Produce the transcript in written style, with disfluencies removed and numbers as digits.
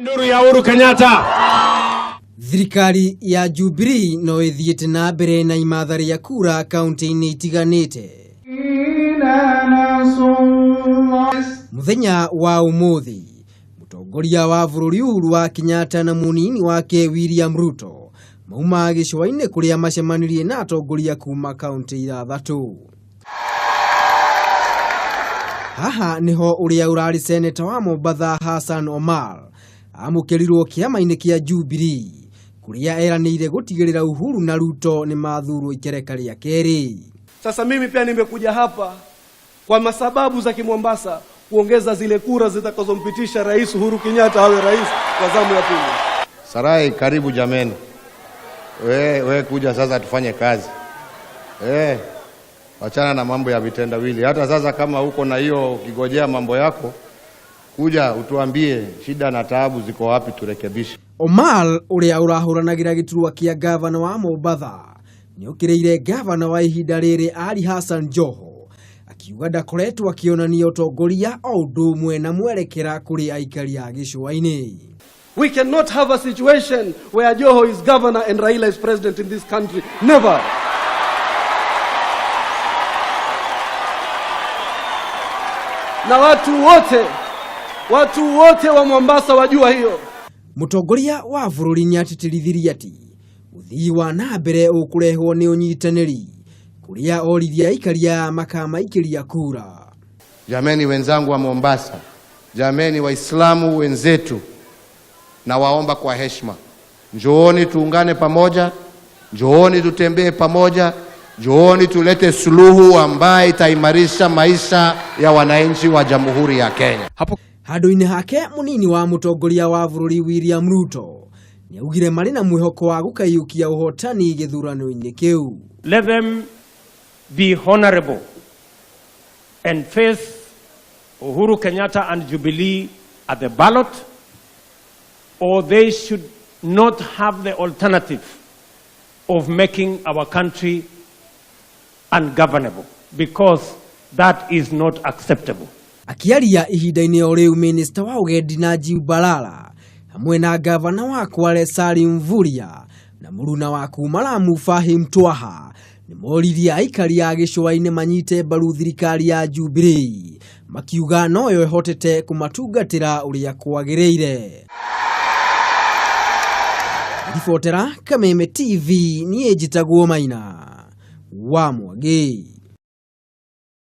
Nduru ya Uhuru Kenyatta. Thirikari ya Jubilee no ĩthiĩte na mbere na imatha rĩa kura kaunti-inĩ itiganĩte. Mũthenya wa ũmũthĩ, mũtongoria wa bũrũri Uhuru wa Kenyatta na mũnini wake William Ruto mauma gĩcũa-inĩ kũrĩa macemanirie na atongoria kuma kaunti ithathatũ. Haha nĩho ũrĩa ũrarĩ seneta wa Mombatha Hassan Omar amũkĩrirwo kĩama-inĩ kĩa Jubilee kũrĩa eranĩire gũtigĩrĩra Uhuru na Ruto nĩ mathurwo ikereka rĩa kerĩ. Sasa mimi pia nimekuja hapa kwa masababu za Kimombasa kuongeza zile kura zitakazompitisha Rais Uhuru Kenyatta awe rais kwa zamu ya pili. Sarai, karibu jameni. We kuja sasa tufanye kazi. Wachana na mambo ya vitendawili. Hata sasa kama uko na hiyo ukigojea mambo yako, kuja utuambie shida na taabu ziko wapi turekebishe. Omar ũrĩa ũrahũranagĩra gĩturwa kĩa gavana wa Mombatha nĩokĩrĩire gavana wa ihinda rĩrĩ Ali Hassan Joho akiuga ndakoretwo akĩonania ũtongoria o ũndũ ũmwe na mwerekera kũrĩ aikari a gĩcũa-inĩ. We cannot have a situation where Joho is governor and Raila is president in this country. Never. Na watu wote wa Mombasa wajua hiyo. Mũtongoria wa bũrũri nĩatĩtĩrithirie atĩ ũthii wa na mbere ũkũrehwo nĩ ũnyitanĩri kũrĩa oririe aikari aya makamaikĩria kura. Jameni wenzangu wa Mombasa, jameni Waislamu wenzetu, na waomba kwa heshima, njooni tuungane pamoja, njooni tutembee pamoja, njooni tulete suluhu ambaye itaimarisha maisha ya wananchi wa Jamhuri ya Kenya. Hapo handũ-inĩ hake mũnini wa mũtongoria wa bũrũri William Ruto nĩaugire marĩ na mwĩhoko wa gũkaiyũkia ũhotani gĩthurano-inĩ kĩu. Let them be honorable and face Uhuru Kenyatta and Jubilee at the ballot, or they should not have the alternative of making our country ungovernable, because that is not acceptable. Akiaria ihinda-inĩ o rĩu, Minista wa Ũgendi Najib Balala hamwe na gavana wa Kwale Salim Mvurya na mũruna wa kuma Lamu Fahim Twaha nĩmoririe aikari a gĩcũa-inĩ manyite mbaru thirikari ya Jubilee makiuga noyo ĩhotete kũmatungatĩra ũrĩa kwagĩrĩire. Ribotera Kameme TV, niĩ njĩtagwo Maina wa Mwangi.